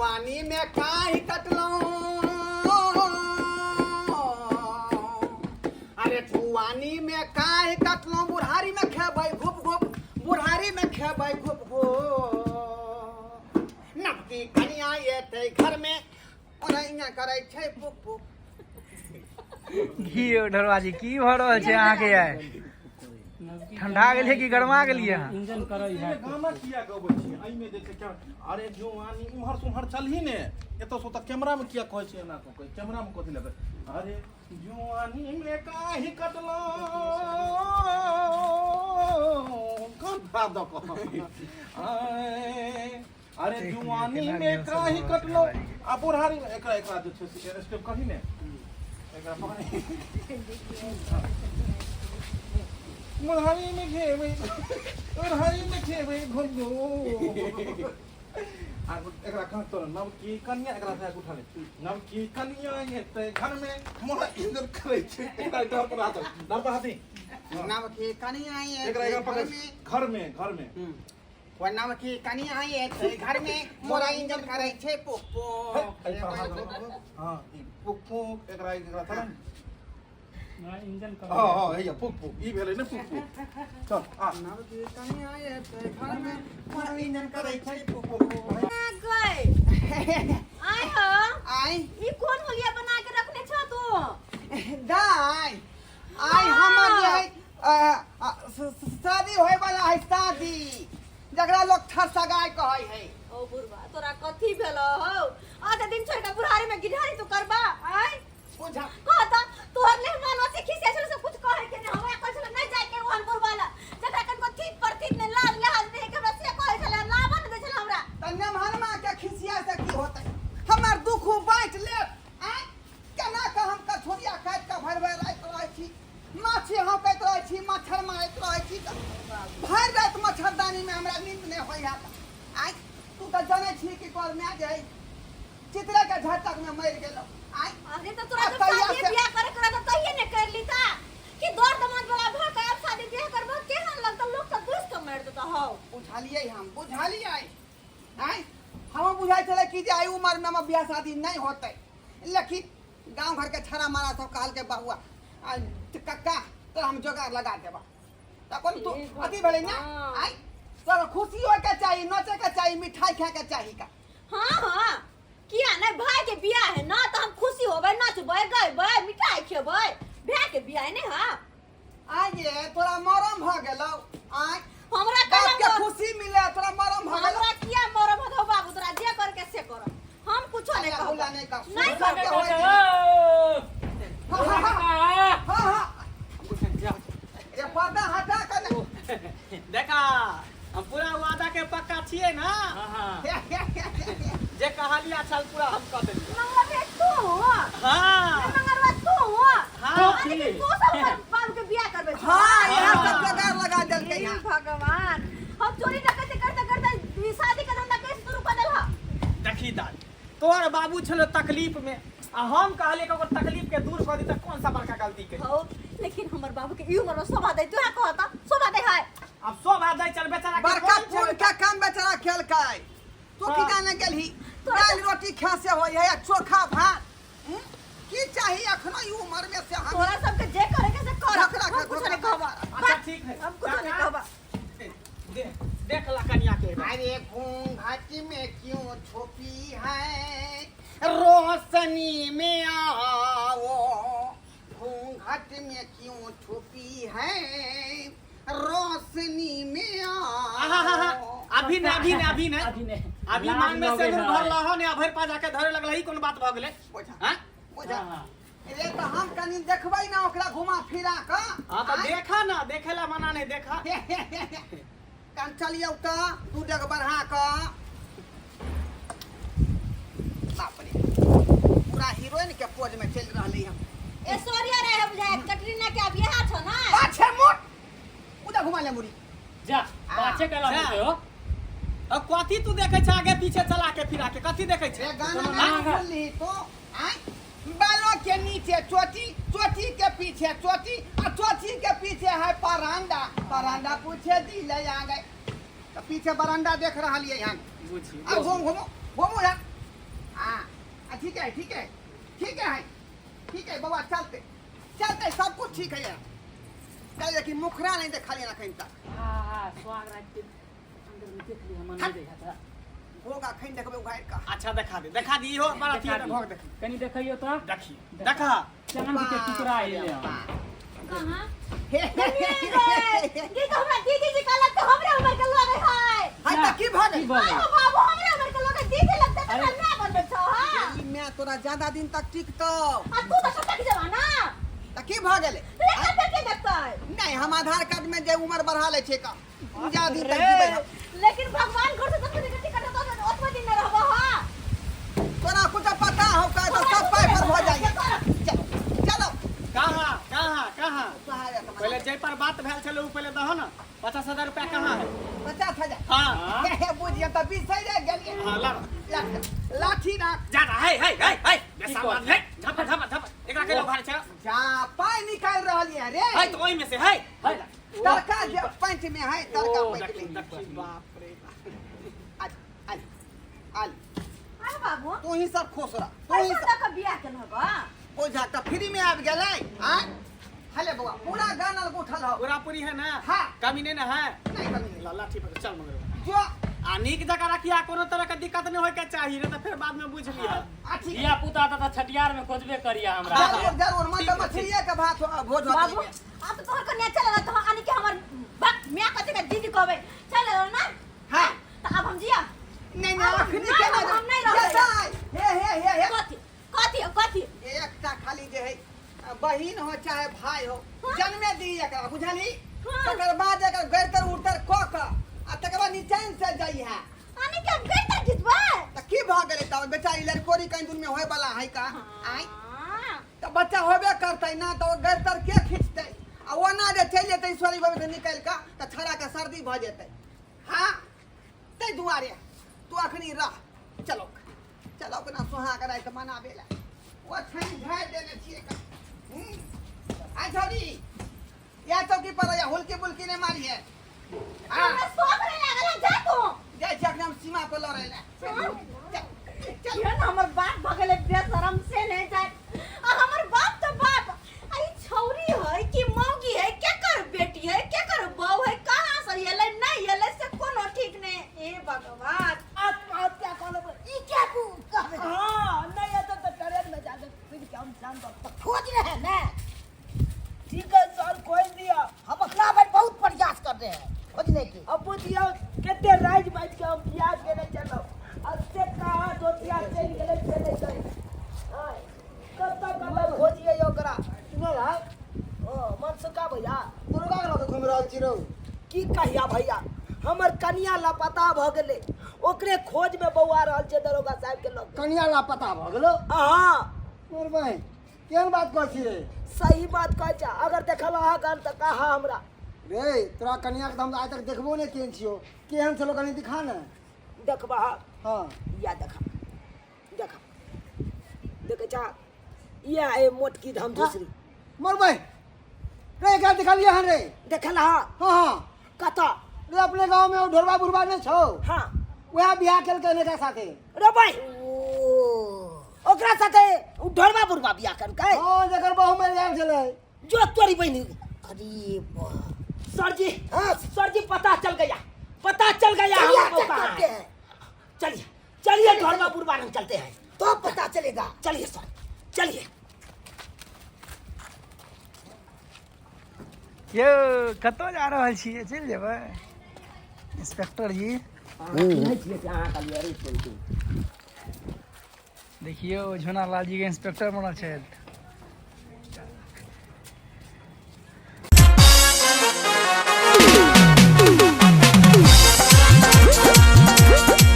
जुआनी में काहे कटलौं, अरे जुआनी में काहे कटलौं, बुढ़ारी में खेबै घुप घुप, बुढ़ारी में खेबै घुप घुप। नवकी कनिया एतै घर में, ओनाहिया करै छै पुक पुक। की यौ ढोरबाजी, की भऽ रहल छै अहाँके आइ? ठंडा गेलियै कि गरमा गेलियै अहाँ? इंजन करै है। गाना किया गबै छी एहिमे जे छै अरे जुआनी इम्हर से उम्हर चलही ने, एतऽ से ओतऽ कैमरा में किया कहै छी एना कऽ के? कैमरा में कथी लगै? अरे जुआनी में काहे कटलौं कंधा दऽ कऽ आय, अरे जुआनी में काहे कटलौं आ बुढ़ारी में एकरा एकरा जे छै से स्टेप कही ने, एकरा पकड़ी, बुढ़ारी में खेबै, बुढ़ारी में खेबै घुम घुम। आ एकरा कह तोरा नवकी कन्या, एकरा से उठा ले, नवकी कन्या एतै घर में मोरा इंजन करै छै। एकरा डर पर हाथ, डर पर हाथी। नवकी कनिया एकरा एतै एकरा पकड़ घर में, घर में, घर में। ओ नवकी कनिया एतै घर में, मोरा इंजन करै छै पुक पुक। एहि पर हाथ दो। हाँ, ई पुक पुक, एकरा एकरा चला ने। इंजन करै। हाँ हाँ, हैया पुक पुक, ई भेलै ने पुक पुक। चल आ। नवकी कनिया एतै घर में, मोरा इंजन करै छै पुक पुक। गए आय हो। आइ। ई कोन होलिया बना के रखने छ तू? दाइ, आइ हमर जे है शादी होय वाला है, शादी जकरा लोग ठसगाय कहै है। ओ बुढ़वा, तोरा कथी भेलो हो? आधा दिन छोड़ के बुढ़ारी में गिढ़ारी तू करबा? आय। बुझा कह त, तोहर मेहमान ओसे खिसिया छल से कुछ कहे के नहीं। हमरा कहै छल नहीं जाय के ओहन बुढ़वा ला, जकरा कनको थीत पर थीत ने लाज लिहाज नहीं के, हमरा से कहै छल, लावन दे छल हमरा। त नेमहनमा के खिसिया से की होतै? हमर दुख बाँटि लेत। आँय, केना कऽ हम कछोरिया काटि कऽ भरि भरि राति रहै छी, माछी हौंकैत रहै छी, मच्छर मारैत रहै छी, तऽ भरि राति मच्छरदानीमे हमरा नींद नहि होइ हैत। आँय, तू तऽ जनै छी कि तोहर माय जे है चित्रे के झटकमे मरि गेलौ। आँय। अरे तो तोरा आ जब तहिया शादी से बियाह करे के रहता तहिए ने कर ली था कि दौड़ दमाद वाला भ के अब शादी बियाह करबो, केहन लगता? लोग सब घुस के मार देता हौ। बुझलियै, हम बुझलियै। आँय, हम बुझाइ छलै कि जे एहि उमरमे हमर बियाह शादी नहि होतै, लेकिन गाँव घरके छड़ा मारा सब कहलकै, बहुआ आ कक्का, तो हम जोगाड़ लगा देबा। तऽ कोन तू अथी भेलै ने? आँय, तोरा खुशी होइके चाही, नचैके चाही, मिठाई खायके चाही का। हाँ हाँ, किया नहीं? भाई के बियाह है ना, तो हम खुशी होबै, नचबै, गैबै, मिठाई खेबै। भाई के बियाह है ने? हाँ। आय ये तोरा मरम भऽ गेलौ? आय। हमरा बाप के कहलक खुशी मिले, तोरा मरम भऽ गेलौ? हमरा किया मरम होतौ बाबू? तोरा जे करे के से कर, हम कुछो नहीं अल्लाह कहब। हुल्ला नहीं कर। नहीं सबके करब। होइ छै। हाँ हाँ हाँ हाँ हाँ, ये पर्दा हटा के ने। देखा, हम पूरा वादा के पक्का छियै ना। जे कहलिया छल पूरा हम कऽ देलियै। मंगलवा तू? हाँ। मंगलवा तू? हाँ। अरे तू सब हमर बाबू के बियाह करबे छो? हाँ, इएह सब जोगाड़ लगा देलकै। हे हँ। भगवान, हम चोरी डकैती करते करते ई शादी के धंधा कैसे शुरू कर देलहा? देखी दाल, तोहर बाबू छलो तकलीफ में आ हम कहलियै कि ओकर तकलीफ के दूर कऽ दी, तऽ कोन सा बड़का गलती के? हो, लेकिन हमर बाबू के ई उम्र में शोभा दे, तू कहता शोभा दे है? अब शोभा दै चल बेचारा के। बड़का कोन पुण्य के काम बेचारा खेलकै। तू की जाने गेलही, दालि रोटी खा से होइ है आ चोखा भात। हम्म? की चाही अखनो ई उम्र में से हम तोरा सबके जे करे के से कर। रख, रख, हम कुछ रख, नहीं रख। कहबा। अच्छा ठीक है। हम कुछ नहीं कहबा। दे, देख ला कनिया के। अरे घूंघट में क्यों छुपी है, रोशनी में आओ, घूंघट में क्यों छुपी है, रोशनी में आहा, आओ। अभी ने, अभी ने, अभी ने। अभी ने। अभी लाज मांग में लगै सिंदूर है। भरल हो ने, भरि पा जाके धरे लगल, ई कोन बात भऽ गेलै? बुझा। हाँ? बुझा। हाँ। रे तऽ हम कनि देखबै ने ओकरा घुमा फिरा कऽ। हाँ तऽ देखा ना, देखे ला मना नहीं, देखा। कन चलियौ तऽ दू डेग बढ़ा कऽ। बाप रे, पूरा हीरोइन के पोज में चलि रहलै हन। ऐश्वर्या राय बुझाय कटरीना के अब यहाँ छो ना। पाछे मोट उधर घुमा ले मुड़ी। जा पाछे कैला जा। होते हो? अब कथी तू देखे छै आगे पीछे चला के फिरा के, कथी देखे छै? रे गाना नहीं सुनली तो? आय, बालों के नीचे चोटी, चोटी के पीछे चोटी, आ चोटी के पीछे है परांडा, परांडा पूछे दिले आ गए। तो पीछे बरांडा देख रहलियै हन। बुझी। आ घूम, घूमो घूमो यार। है, ठीक है, ठीक है, ठीक है बउआ, चलते चलते सब कुछ ठीक है। कल लेकिन मुखरा नहीं देखा लिया अखन तक। हाँ हाँ, सुहाग रात के अंदर में देख लिया मन नहीं देखा था। होगा अखन देखबै उघारि कऽ। अच्छा देखा दे, देखा दी हो बड़ा देखा थिएटर दी। भोग देखी। कनी देखियो तो। देखी देखा। चांद के टुकड़ा एले हन। कहाँ? हे हे हे हे। गे तो हमरा दीदी जी कहलक तऽ हमरे उमर के लोग है। हाय तऽ की भऽ की गेल? भऽ आइ गेल? हो बाबू, हमरे उमर के लोग है, दीदी लगतै तऽ हमरा माय बनबै छौ, हाँ? ई माय तोरा ज्यादा दिन तक टिकतौ। आ तू तऽ सटक जेबा ना। तऽ की भऽ गेलै? रे कते के देखतै? नहि, हम आधार कार्ड में जे उम्र बढ़ा लै छियै का ज्यादा दिन तक जीबै हम। लेकिन भगवान घर से जतबे दिन टिकट होतौ ओतबे दिन न रहबो, हाँ? तोरा कुछ पता हो का तो सब पाइ पर भऽ जाइए। चलो चलो। कहाँ कहाँ कहाँ? सुहाग रात मना। पहिले जै पर बात भेल छलै ओ पहिले दहो ने। 50,000 रुपया कहाँ है? 50,000? हाँ। हे, हे, बुझिए तऽ 20,000 गेलियै। हाँ, ला। लाठी राख। जा जा, हे हे हे हे, बेसामान, कहै? हे, झप झप झप, एकरा के उघाड़े छै। जा पाइ निकालि रहल ये रे। है तो ओहि में से है। है। तड़का जे पैंट में है, तड़का ओ, पैंट देखी, में। देखी। बाप रे बाप। आल आल आल। अरे बाबू, तू ही सब खुश रह, तू ही पैसा सब। दऽ कऽ बियाह केलहक गऽ? ओझा तऽ फ्री में आबि गेलै। आँय हले बौआ, पूरा गानल गुठल हो। पूरा पूरी है ना? हाँ। कमी नहीं ना है? नहीं, कमी नहीं। ला लाठी पकड़ चल मगर। जो आ नीक जगह रखिया, कोनो तरह के दिक्कत नहीं होय के चाहिए, नहीं तो फिर बाद में बुझ लिया। आ ठीक। धिया पुता तऽ छठियार में खोजबे करिया हमरा। जरूर जरूर, मन तऽ मछलिए के भात हो- भोज होतै। बाबू, आब तऽ तोहर कन्या चल गेल, तोहर आनि के हमर बाप my कथी के दीदी कहबै चल गेल ना? हाँ। तऽ आब हम जिया? नहीं नहीं, आब अखनी नहि, केना हम नहि रहबै। जेतै? हे हे हे हे। कथी कथी कथी? एकटा खाली जे है बहिन हो चाहे भाई हो, हाँ। जन्मे दी एकरा, बुझली? हाँ। तकर बाद एकर गैरतर उड़तर कऽ कऽ आ तकर बाद निचैन से जाइ है। आनि के हम गैरतर घिचबै? तऽ की भऽ गेलै तब? बेचारी लड़कोरी कहीं दिन में होय वाला है का? आँय हाँ। तऽ बच्चा होबे करतै ना, तऽ ओ गैरतर के खींचतै? आ ओना जे चलि जेतै ईश्वरी बाबा से निकलि कऽ तऽ छड़ा के सर्दी भऽ जेतै। हाँ, ताहि दुआरे तू अखनी रह। चलो चलो, अपना सुहाग राति मनाबे ला ओ छानि झाड़ि देने छियै का। आ छौरी, या चौकी पर या हुलकी बुलकी नहीं मारी है। हाँ। हमरा शौक नहीं लागल है, जा तू। जाइ छी अखनी हम सीमा पर लड़ै ला। हाँ। चल चल। ये ना हमर बाप भगले बेशरम से नहीं जाए। आ हमर बाप तो बाप, आ ई छौरी है कि मौगी है, के कर बेटी है, के कर बहू है, कहाँ से एलै नहीं एलै से कोनो ठीक नहीं। हे भगवान। आत्महत्या कऽ लेबै। ई क्या कहबै? हाँ, नहीं है तो ट्रेन में जाके कूद के हम जान दब। तो खोज रहे हैं ना? ठीक है सर, खोज दिया। हम अखना भर बहुत प्रयास कर रहे हैं खोजने की। अब बुझियो कते राज बाज के हम बियाह केने चलो, अब से कहाँ धोतिया चलि गेलै से नहीं जाने। आय, कतऽ कतऽ खोजिए ओकरा। ओ मनसुखा भैया, दुर्गा के लऽ घुमि रहल छी रौ? की कहिया भैया, हमर कनिया लापता भऽ गेलै, ओकरे खोज में बौआ रहल छै दरोगा साहब के लग। कनिया लापता भऽ गेलौ? हाँ। मोर बहिन, केहन बात कहै छी रे? सही बात कहै छै, अगर देखल अहाँ गन तऽ कहा हमरा। रे तोरा कनिया के तऽ हम आइ तक देखबो नहि केने छियौ, केहन छलौ कनि दिखा ने। देखबह? हाँ। या देखा देखा, देखै छा या ए मोटकी धम दूसरी। मोर बहिन रे, एकरा देखलियै हन रे? देखल? हाँ। हाँ हाँ। कतऽ? रे अपने गाँव में ओ ढोरबा बुढ़बा नहि छौ? हाँ। वएह बियाह केलकै हन एकरा साथे। रे भाई, ओकरा साथे उ ढोरबा बुढ़बा बियाह केलकै? हाँ, जकर बहु मरि गेल छलै। जो तोरी बहिनी। अरे वाह। सर जी। हाँ। सर जी, पता चल गया, पता चल गया। चलिए, हमको चेक कहाँ करते है। हैं। चलिए चलिए, ढोरबा बुढ़बा हम चलते हैं। तो पता चलेगा। चलिए सर, चलिए। यौ कतऽ जा रहल छियै? चलि जेबै इंस्पेक्टर जी? देखियौ, झुना लाल जी के इंस्पेक्टर बनल छथि।